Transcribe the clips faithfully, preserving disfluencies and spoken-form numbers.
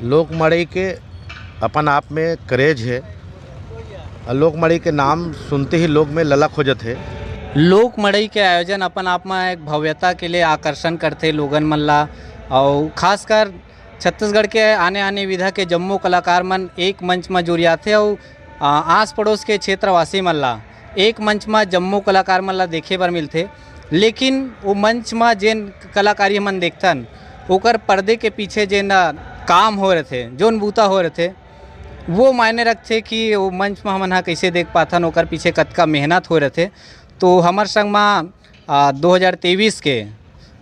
लोक मड़ई के अपन आप में क्रेज हे। लोक मड़ई के नाम सुनते ही लोग में ललक हो जाथे। लोक मड़ई के आयोजन अपन आप में एक भव्यता के लिए आकर्षण करथे लोगन मन ला, अउ खासकर छत्तीसगढ़ के आने-आने विधा के जम्मो कलाकार मन एक मंच म जुरियाथे अउ, आ, आस पड़ोस के क्षेत्रवासी मन ला एक मंच म जम्मो कलाकार मन ला देखे बर मिलथे। लेकिन वो मंच म जेन कलाकारी हमन देखथन, ओकर पर्दे के पीछे जेन, आ, काम होए रथे, जोन बूता होए रथे, वो मायने रखथे कि वो मंच म हमन ह कइसे देख पाथन, ओकर पीछे कतका मेहनत होए रथे। तो हमर संग म, आ, दो हज़ार तेईस के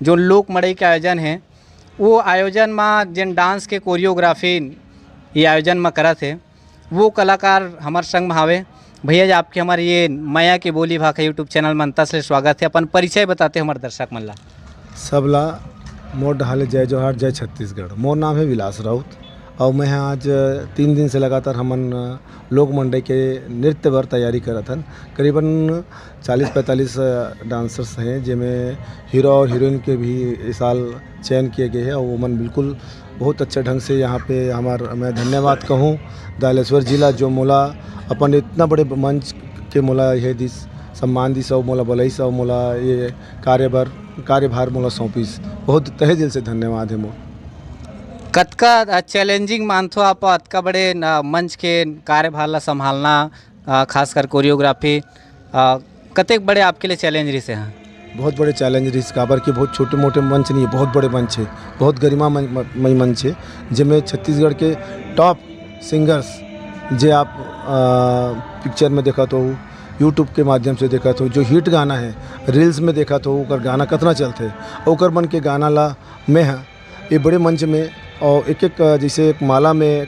जो लोक मड़ई के आयोजन हे, वो आयोजन म जेन डांस के कोरियोग्राफी ये आयोजन म करत हे, वो कलाकार हमर संग म हावे। भैया जी, आपके हमर ये मया के बोली भाखा YouTube चैनल म अंतस ले स्वागत हे। अपन परिचय बताते हमर दर्शक मन ला। सबला मोर डहार ले जय जोहार, जय छत्तीसगढ़। मोर नाम हे विलास राउत अउ मैं ह आज तीन दिन से लगातार हमन लोक मंडई के नृत्य बर तैयारी करत हन। करीबन चालीस पैंतालीस डांसर्स हें, जेमे हीरो अउ हीरोइन के भी ए साल चयन किए गे हे अउ ओमन बिल्कुल बहुत अच्छा ढंग से यहाँ पे हमार, मैं धन्यवाद कहूँ दालेश्वर जी ला, जो मोला अपन इतना बड़े मंच के मोला ये दिस, सम्मान दिस अउ मोला बलइस अउ मोला ये कार्य बर, कार्यभार मोला सौंपिस। बहुत तहे दिल से धन्यवाद हे मोर। कतका चैलेंजिंग मानथो आप अतका बड़े, अ, मंच के कार्यभार ला संभालना, अ, खासकर कोरियोग्राफी, अ, कतेक बड़े आपके लिए चैलेंज रिहिस हे? बहुत बड़े चैलेंज रिहिस, काबर कि बहुत छोटे मोटे मंच नहीं है, बहुत बड़े मंच है, बहुत गरिमा मय मंच है, जेमे छत्तीसगढ़ के टॉप सिंगर्स, जे आप, अ, पिक्चर में देखत हो, YouTube के माध्यम से देखत हो, जो हिट गाना है, रील्स में देखत हो, ओकर गाना कतना चलथे, ओकर मन के गाना ला मैं ह ये बड़े मंच में और एक एक, जैसे एक माला में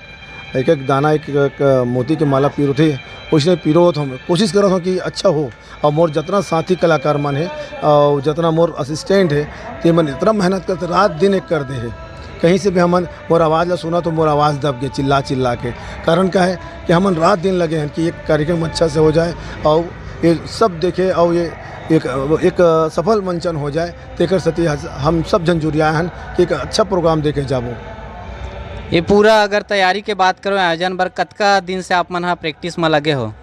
एक एक दाना, एक एक मोती के माला पिरोथे, वैसने पिरोत हूँ, कोशिश करत हूँ कि अच्छा हो। और मोर जितना साथी कलाकार मन है और जितना मोर असिस्टेंट है, ते मन इतना मेहनत करते, रात दिन एक कर दे है। कहीं से भी हमन मोर आवाज़ ला सुना तो मोर आवाज़ दब गए चिल्ला चिल्ला के। कारण का है कि हमन रात दिन लगे हैं कि एक कार्यक्रम अच्छा से हो जाए और ये सब देखे और ये एक एक सफल मंचन हो जाए, तेकर सेती हम सब झन जुरियाए हन कि एक अच्छा प्रोग्राम देखे जाबो। ये पूरा अगर तैयारी के बात करो, आयोजन बर कतका दिन से आप मन ह प्रैक्टिस म लगे हो?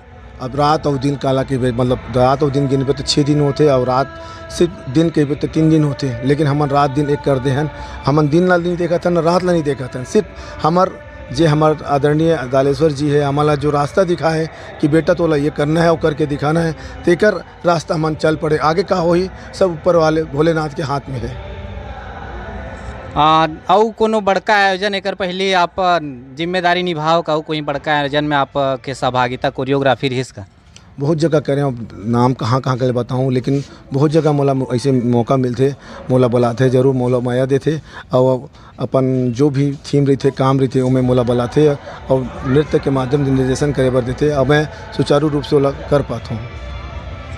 अब रात अउ दिन काला कहिबे, मतलब रात अउ दिन गिनबे तो छः दिन होथे, अउ रात सिर्फ दिन कहिबे तो तीन दिन होथे, लेकिन हमन रात दिन एक कर दे हन। हमन दिन ला नहीं देखत हन, रात ला नहीं देखत हन, सिर्फ हमर जे हमर आदरणीय दालेश्वर जी है, हमन ला जो रास्ता दिखा है कि बेटा तोला ये करना है, वो करके दिखाना है, तेकर रास्ता हमन चल पड़े। आगे का होही, सब ऊपर वाले भोलेनाथ के हाथ में है। आ, अउ कोनो बड़का आयोजन एकर पहिली आप जिम्मेदारी निभाव का, अउ कोई बड़का आयोजन में आप के सहभागिता कोरियोग्राफी रहिस का? बहुत जगह करे हूँ, नाम कहाँ कहाँ के बताऊँ, लेकिन बहुत जगह मोला ऐसे मौका मिलथे, मोला बुलाथे जरूर, मोला मया देथे। और अपन जो भी थीम रहिथे, काम रहिथे, ओमे मोला बलाथे अउ नृत्य के माध्यम से निर्देशन करे बर देथे अउ मैं सुचारू रूप से ओला कर पाथों।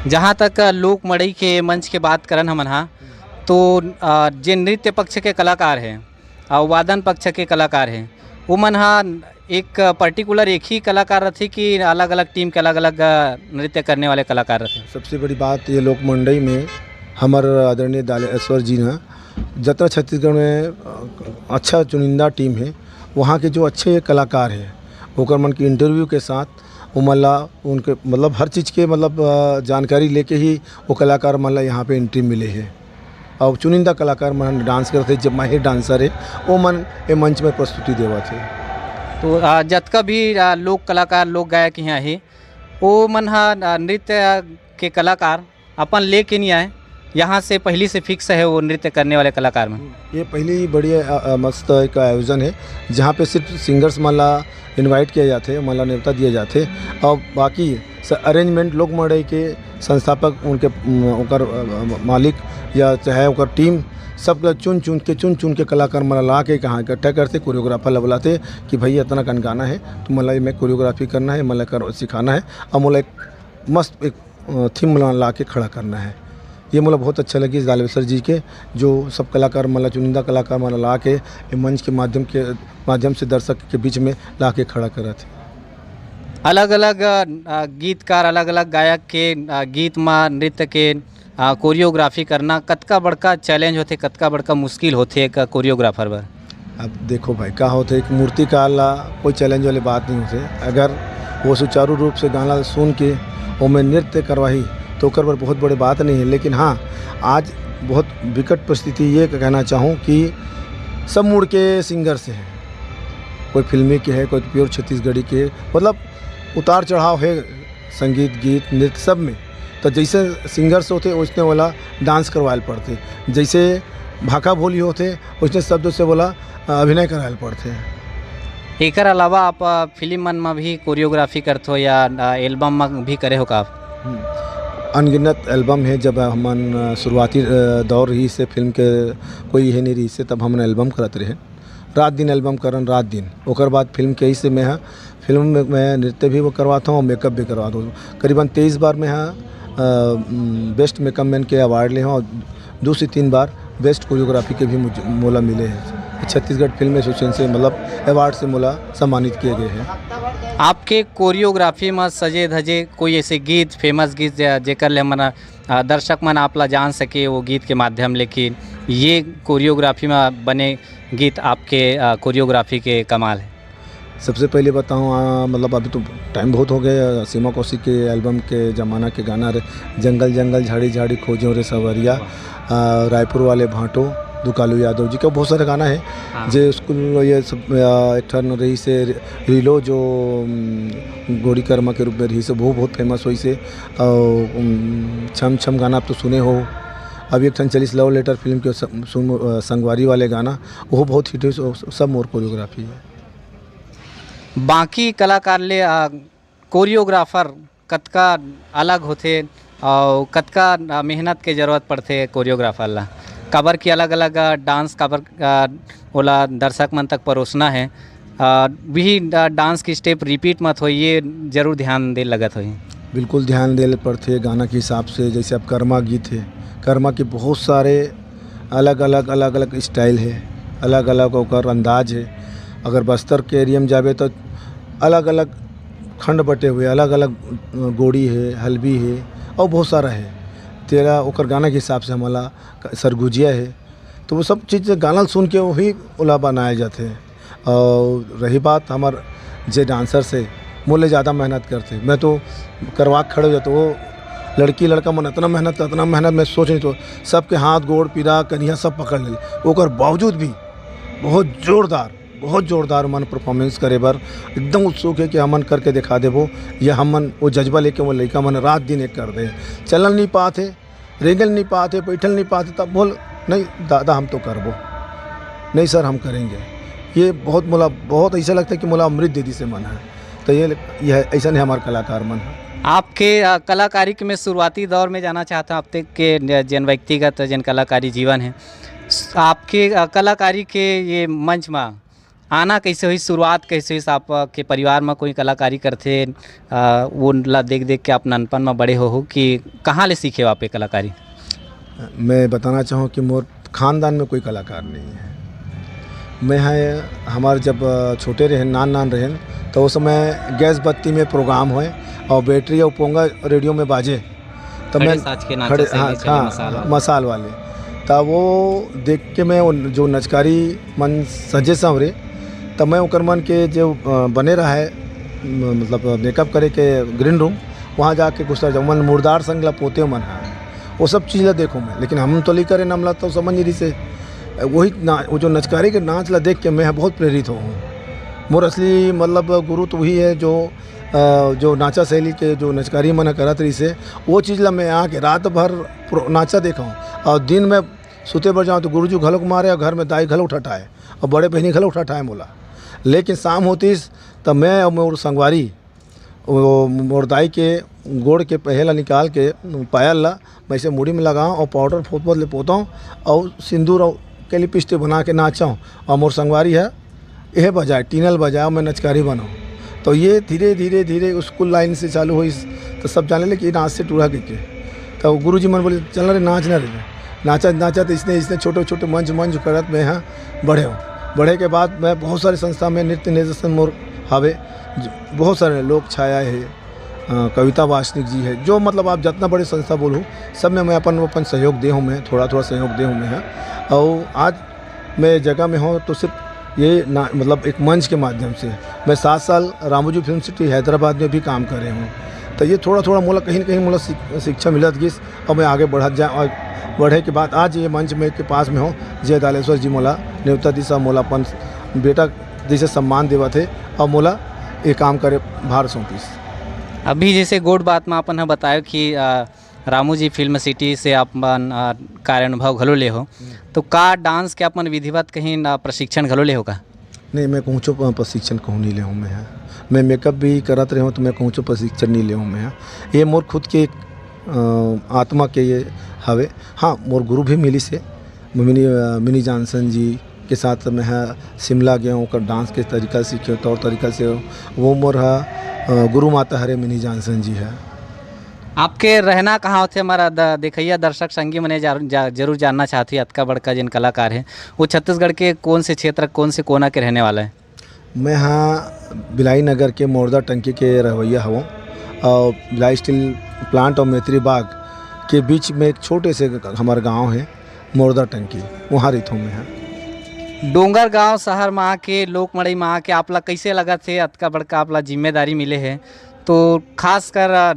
जहाँ तक लोक मड़ई के मंच के बात करन हमन हा, तो, अ, जे नृत्य पक्ष के कलाकार हे अउ वादन पक्ष के कलाकार हे, ओमन हा एक पर्टिकुलर एक ही कलाकार रथे कि अलग-अलग टीम के अलग-अलग, अ, नृत्य करने वाले कलाकार रथे? सबसे बड़ी बात ये लोक मंडई में हमर आदरणीय दालेश्वर जी न जतना छत्तीसगढ़ में, अ, अच्छा चुनिंदा टीम हे, वहाँ के जो अच्छे कलाकार हे, ओकर मन के इंटरव्यू के साथ ओमन ला उनके मतलब हर चीज़ के मतलब, अ, जानकारी लेके ही वो कलाकार मन ला यहाँ पे एंट्री मिले हे। और चुनिंदा कलाकार मन डांस करथे, जब माहिर डांसर हे, वो मन ए मंच में प्रस्तुति देवत हे। तो, अ, जतका भी, अ, लोक कलाकार, लोक गायक यहाँ हे, वो मन ह, अ, नृत्य के कलाकार अपन लेके नहीं आए, यहाँ से पहली से फिक्स है वो नृत्य करने वाले कलाकार में। ये पहली ही बड़ी, अ, अ, मस्त एक आयोजन है, जहाँ पे सिर्फ सिंगर्स मन ला इनवाइट किया जाथे, मन ला न्योता दिया जाथे, और बाकी स-, अरेंजमेंट लोक मड़ई के संस्थापक, उनके, उम, ओकर, अ, अ, मालिक या चाहे ओकर टीम, सब ला चुन चुन के, चुन चुन के कलाकार मन ला ला के कहाँ इकट्ठा करथे, कोरियोग्राफर ला बुलाथे कि भाई इतना कन गाना है, तो मोला एमे कोरियोग्राफी करना है, मोला कर, सिखाना है, और मोला एक मस्त एक अ, थीम ला, ला के खड़ा करना है। ये मोला बहुत अच्छा लगिस दालेश्वर जी के, जो सब कलाकार मन ला, चुनिंदा कलाकार मन ला, ला के ए मंच के माध्यम के, माध्यम से दर्शक के बीच में ला के खड़ा करत हे। अलग-अलग, अ, गीतकार, अलग-अलग गायक के, अ, गीत म नृत्य के, अ, कोरियोग्राफी करना कतका बड़का चैलेंज होथे, कतका बड़का मुश्किल होथे एक कोरियोग्राफर बर? अब देखो भाई, का होथे, एक मूर्तिकार ला कोई चैलेंज वाली बात नहीं होथे। अगर वो सुचारू रूप से गाना सुन के ओमे नृत्य करवाही, तो ओकर बर बहुत बड़े बात नहीं है। लेकिन हाँ, आज बहुत विकट परिस्थिति, ये कहना चाहूँ कि सब मूड के सिंगर्स हैं। कोई फिल्मी के है, कोई प्योर छत्तीसगढ़ी के, मतलब उतार चढ़ाव है संगीत, गीत, नृत्य सब में। तो जैसे सिंगर्स होथे, वैसने वाला डांस करवायल पड़थे। जैसे भाखा बोली होथे, वैसने शब्द से बोला, अ, अभिनय करायल पड़थे। एकर अलावा आप, अ, फिल्म मन म भी कोरियोग्राफी करथो या, अ, एल्बम म भी करे हो का आप? हम्म। अनगिनत एल्बम हे, जब हमन, अ, शुरुआती, अ, दौर रहिस हे फिल्म के, कोई हे नहीं रहिस हे, तब हमन एल्बम करत रहे। रात दिन एल्बम करन, रात दिन। ओकर बाद फिल्म के ही से मैं ह, फिल्म में मैं नृत्य भी वो करवाता हूँ और मेकअप भी करवाता हूँ। करीबन तेईस बार मैं ह, अ, उम, बेस्ट मेकअप मैन के अवार्ड ले हूँ और दो से तीन बार बेस्ट कोरियोग्राफी के भी मुझे, मोला मिले हैं। छत्तीसगढ़ फिल्म एसोसिएशन से, मतलब, अवार्ड से मोला सम्मानित किए गए हैं। आपके कोरियोग्राफी में सजे धजे कोई ऐसे गीत, फेमस गीत जे-, जेकर ले हमन, अ, दर्शक मन आप ला जान सके वो गीत के माध्यम ले कि ये कोरियोग्राफी में बने गीत आपके, अ, कोरियोग्राफी के कमाल है? सबसे पहले बताऊँ, अ, मतलब, अभी तो टाइम बहुत हो गया, सीमा कौशिक के एल्बम के जमाना के गाना रहे, जंगल जंगल झाड़ी झाड़ी खोजो रे सवरिया, वाह। अ, रायपुर वाले भांटो, दुकालू यादव जी का बहुत सारे गाना है, हाँ। जे स्कूल ये सब, अ, एक ठन रहिस हे रीलो जो, उम, गोरी कर्मा के रूप में रहिस हे, वो बहुत फेमस होइस हे। और, उम, छम छम गाना आप तो सुने हो, अभी एक ठन चलिस लव लेटर फिल्म के स-, सुन, अ, संगवारी वाले गाना, वो बहुत हिट होइस, वो सब मोर कोरियोग्राफी है। बाकी कलाकार ले, अ, कोरियोग्राफर कतका अलग होथे अउ कतका, अ, मेहनत के जरूरत पड़थे कोरियोग्राफर ला? काबर कि अलग-अलग, अ, डांस काबर, अ, ओला दर्शक मन तक परोसना हे। अ, वही, अ, डांस की स्टेप रिपीट मत होय, ये जरूर ध्यान दे लगत होही। बिल्कुल ध्यान दे ले पड़थे गाना के हिसाब से। जैसे अब कर्मा गीत हे, कर्मा के बहुत सारे अलग-अलग, अलग-अलग स्टाइल हे, अलग-अलग ओकर अंदाज हे। अगर बस्तर के एरिया में जाबे, तो अलग-अलग खंड बटे हुए, अलग-अलग, अ, गोड़ी हे, हल्बी हे, अउ बहुत सारा हे। तेला ओकर गाना के हिसाब से हमला क-, सरगुजिया हे, तो वो सब चीज़ गाना ल सुन के वही ओला बनाए जाथे। अउ रही बात हमर जे डांसर्स हे, मोर ले ज़्यादा मेहनत करथे। मैं तो करवा के खड़े हो जाथों। वो लड़की लड़का मन अतना मेहनत, अतना मेहनत, मैं सोच नहीं तो सबके हाथ, गोड़, पीरा, कनिहा सब पकड़ ले। ओकर बावजूद भी बहुत जोरदार, बहुत जोरदार मन परफॉर्मेंस करे बर एकदम उत्सुक हे कि हमन करके दिखा देबो, या हमन वो जज्बा लेके वो लइका मन रात दिन एक कर दे। चलल नहीं पात हे, रेंगल नहीं पात हे, बैठल नहीं पात हे, तब बोल, "नहीं दादा, हम तो करबो, नहीं सर, हम करेंगे।" ये बहुत मोला, बहुत ऐसा लगता है कि मोला अमृत दे दिस हे मन ह। तो ये, ये ऐसा नहीं हमारे कलाकार मन ह। आपके, अ, कलाकारी के मैं शुरुआती दौर में जाना चाहता हूँ, आप तक के जेन व्यक्तिगत जेन कलाकारी जीवन हे, आपके, अ, कलाकारी के ये मंच में आना कैसे होइस, शुरुआत कैसे होइस? आपके परिवार में कोई कलाकारी करथे, अ, वो ला देख देख के आप ननपन में बड़े हो, हो कि कहाँ ले सीखे हो आप ये कलाकारी? मैं बताना चाहूँ कि मोर खानदान में कोई कलाकार नहीं है। मैं है, हमार जब, अ, छोटे रहेन, नान नान रहेन, तो उस समय गैस बत्ती में प्रोग्राम होए और बैटरी और पोंगा रेडियो में बाजे, तो खड़े मैं साज के नाचा खड़े, शैली हाँ, चले हाँ, मसाल वाले। मसाल वाले। तब वो देख के मैं उन जो नचकारी मन सजे संवरे, तब मैं ओकर मन के जो, अ, बने रहा है, म-, मतलब मेकअप करे के ग्रीन रूम, वहाँ जाके गुस्सा जाऊँ। मन मुर्दार संग ला पोते मन है, वो सब चीज़ ला देखो मैं, लेकिन हम तो नहीं करे, हमला तो समझ नहीं रही से। वही ना, वो जो नचकारी के नाच ला देख के मैं बहुत प्रेरित हूँ। मोर असली मतलब गुरु तो वही है जो, अ, जो नाचा शैली के जो नचकारी मन करत रही से, वो चीज़ ला मैं आके रात भर प्रो-, नाचा देखा हूँ। और दिन में सुते बर जाऊँ तो गुरुजी घलोक मारे और घर में दाई घलोक ठठाए और बड़े बहिनी घलोक ठठाए मोला। लेकिन शाम होतिस त मैं और मोर संगवारी वो मोर दाई के गोड़ के पहेला निकाल के पायल ला मैं इसे मुड़ी में लगाऊँ और पाउडर फोत फोत ले पोताऊँ और सिंदूर और के लिपस्टिक बना के नाचाऊँ। और मोर संगवारी है, यह बजाए, टीनल बजाए, मैं नचकारी बनाऊँ। तो ये धीरे, धीरे, धीरे स्कूल लाइन से चालू होइस, तो सब जाने लगे कि नाच से टूरा के के। तो गुरुजी मन बोले, "चल ना रे, नाच ना रे।" नाचा, नाचा तो इसने, इसने छोटे, छोटे मंच, मंच करत मैं यहाँ बढ़े हूँ। बढ़े के बाद मैं बहुत सारे संस्था में नृत्य निर्देशन मोर हावे, ज-, बहुत सारे लोक छाया है, अ, कविता वासनिक जी है, जो मतलब आप जितना बड़े संस्था बोलूँ, सब में मैं अपन, अपन सहयोग दे हूँ, मैं थोड़ा, थोड़ा सहयोग दे हूँ मैं, हाँ। और आज मैं जगह में हूँ तो सिर्फ ये ना, मतलब, एक मंच के माध्यम से मैं सात साल रामोजी फिल्म सिटी हैदराबाद में भी काम करे हूँ। तो ये थोड़ा थोड़ा मोला कहीं ना कहीं मोला शिक-, शिक्षा मिलत गिस और मैं आगे बढ़त जा, और बढ़े के बाद आज ये मंच में के पास में हो, जय दालेश्वर जी मोला नेवता दिस और मोला अपन बेटा जैसे सम्मान देवत हे और मोला ये काम करे भार सौंपिस। अभी जैसे गोठ बात में अपन ह बतायो कि, अ, रामू जी फिल्म सिटी से अपन, अ, कार्य अनुभव घलो ले हो, तो का डांस के अपन विधिवत कहीं, अ, प्रशिक्षण घलो ले हो का? नहीं, मैं कहूँचो प-, प्रशिक्षण कहूँ नहीं ले हूँ मैं ह। मैं मेकअप भी करत रहे हूँ, तो मैं कहूँचो प्रशिक्षण नहीं ले हूँ मैं ह। ये मोर खुद के एक, अ, आत्मा के ये हवे। हाँ, मोर गुरु भी मिलिस हे, मिनी, अ, मिनी जॉनसन जी के साथ मैं ह शिमला गया हूँ, ओकर डांस के तरीका सीखे, तौर तरीका से। वो मोर ह, अ, गुरु माता हरे मिनी जॉनसन जी ह। आपके रहना कहाँ होथे? हमारा द-, देखइया दर्शक संगी मने जा-, जा-, जरूर जानना चाहत ही, अतका बड़का जिन कलाकार हे, वो छत्तीसगढ़ के कौन से क्षेत्र, कौन से कोना के रहने वाला है? मैं हाँ बिलाई नगर के मोरदा टंकी के रहवैया हवँ और बिलाई स्टील प्लांट और मैत्री बाग के बीच में एक छोटे से हमार गांव है मोरदा टंकी, वहाँ रहिथों मैं हाँ। डोंगर गांव शहर में आके, लोक मड़ई में आके आप ला कैसे लगत हे? अतका बड़का आप ला जिम्मेदारी मिले हे, तो खासकर, अ,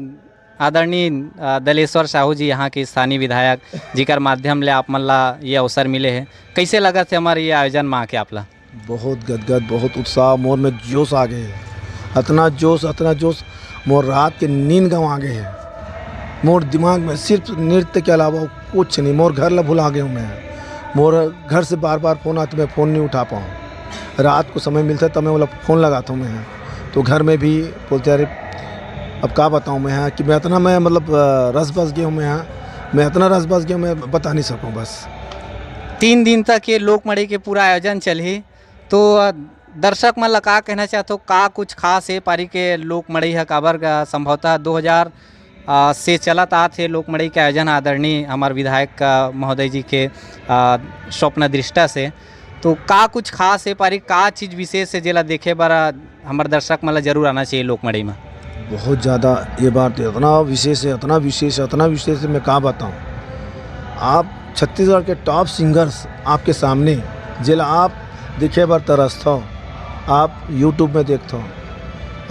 आदरणीय, अ, दलेश्वर साहू जी, यहाँ के स्थानीय विधायक, जिकर माध्यम ले आप मन ला ये अवसर मिले हे, कैसे लगत हे हमारे ये आयोजन में आके आप ला? बहुत गदगद, बहुत उत्साह, मोर में जोश आ गए हे। अतना जोश, अतना जोश, मोर रात के नींद गंवा गए हे। मोर दिमाग में सिर्फ नृत्य के अलावा कुछ नहीं। मोर घर ला भुला गए हूँ मैं। मोर घर से बार बार फोन आते, मैं फोन नहीं उठा पाऊँ। रात को समय मिलता है तब मैं बोला फोन लगाता हूँ मैं। तो घर में भी बोलते, "अरे, अब का बताऊँ मैं यहाँ कि मैं इतना, मैं मतलब, अ, रस बस गया हूँ मैं यहाँ। मैं इतना रस बस गया हूँ, मैं बता नहीं सकूँ बस।" तीन दिन तक ये लोक मड़ई के पूरा आयोजन चलही, तो, अ, दर्शक मन ला का कहना चाहथो, का कुछ खास हे पारी के लोक मड़ई ह? काबर का संभवतः दो हज़ार, अ, से चलत आत हे लोक मड़ई के आयोजन, आदरणीय हमार विधायक, अ, महोदय जी के, अ, स्वप्न दृष्टा से, तो का कुछ खास हे पारी, का चीज विशेष हे जेला देखे बर, अ, हमर दर्शक मन ला जरूर आना चाहिए लोक मड़ई में? बहुत ज़्यादा, ये बार तो इतना विशेष है, इतना विशेष है, इतना विशेष है, मैं का बताऊँ। आप छत्तीसगढ़ के टॉप सिंगर्स आपके सामने, जेला आप देखे बर तरसथो, आप YouTube में देखथो,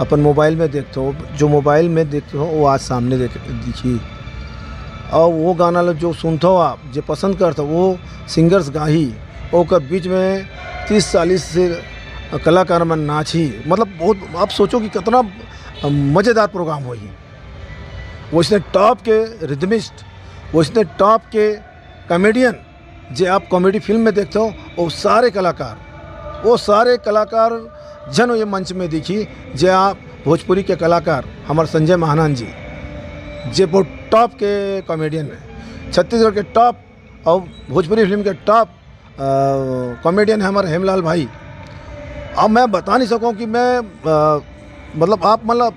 अपन मोबाइल में देखथो, जो मोबाइल में देखथो वो आज सामने देख, दिखी। और वो गाना लो जो सुनथो आप, जो पसंद करथो, वो सिंगर्स गाही, ओकर बीच में तीस चालीस से कलाकार मन नाचही। मतलब बहुत, आप सोचो कि कितना मज़ेदार प्रोग्राम होही। वैसने टॉप के रिदमिस्ट, वैसने टॉप के कॉमेडियन, जे आप कॉमेडी फिल्म में देखथो, वो सारे कलाकार, वो सारे कलाकार झन ये मंच में दिखी, जे आप भोजपुरी के कलाकार हमारे संजय महानंद जी, जे बहुत टॉप के कॉमेडियन है, छत्तीसगढ़ के टॉप और भोजपुरी फिल्म के टॉप, अ, कॉमेडियन है हमारे हेमलाल भाई। अब मैं बता नहीं सकूँ कि मैं, अ, मतलब, आप, मतलब,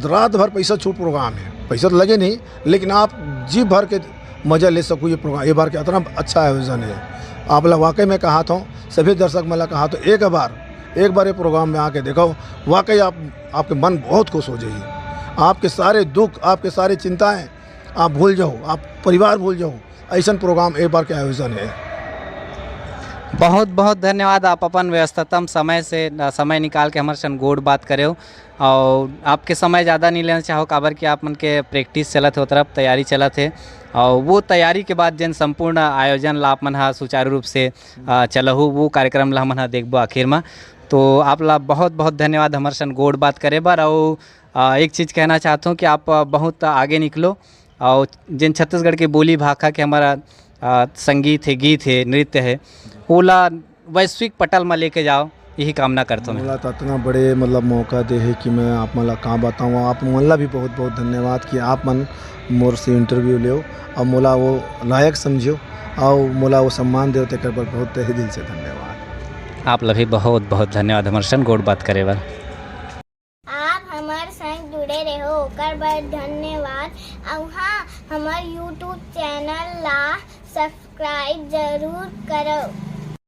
रात भर पैसा छूट प्रोग्राम है, पैसा तो लगे नहीं, लेकिन आप जी भर के मज़ा ले सको। ये प्रोग्राम ये बार के इतना अच्छा आयोजन है। आप ला वाकई में कहा था, सभी दर्शक मन ला कहा था, एक बार, एक बार ये प्रोग्राम में आके देखो, वाकई आप, आपके मन बहुत खुश हो जाइए। आपके सारे दुख, आपके सारे चिंताएं आप भूल जाओ, आप परिवार भूल जाओ। ऐसन प्रोग्राम एक बार के आयोजन है। बहुत बहुत धन्यवाद, आप अपन व्यस्ततम समय से, अ, समय निकाल के हमारे संग गोठ बात करे हो। और आपके समय ज़्यादा नहीं लेना चाहो, काबर कि आप मन के प्रैक्टिस चलत हे, ओ तरफ तैयारी चलत हे, और वो तैयारी के बाद जेन संपूर्ण आयोजन ला आप मन हा सुचारू रूप से, अ, चलहू, वो कार्यक्रम ला हमन हा देखबो आखिर में। तो आप ला बहुत बहुत धन्यवाद हमारे संग गोठ बात करे बर। और, अ, एक चीज़ कहना चाहता हूँ कि आप, अ, बहुत आगे निकलो, और जेन छत्तीसगढ़ के बोली भाखा के हमारा, अ, संगीत है, गीत है, नृत्य है, ओला वैश्विक पटल में लेके जाओ, यही कामना करता हूँ मैं। मोला तो इतना बड़े, मतलब, मौका दे है कि मैं आप मन ला का बताऊँ, आप मन ला भी बहुत बहुत धन्यवाद कि आप मन मोर से इंटरव्यू लेव और मोला वो लायक समझो और मोला वो सम्मान देव, तेकर बर बहुत तहे दिल से धन्यवाद। आप ला भी बहुत बहुत धन्यवाद हमारे संग गोठ बात करे बर। आप हमर संग जुड़े रहो, ओकर बर धन्यवाद। अउ हाँ, हमर YouTube चैनल ला सब्सक्राइब जरूर करव।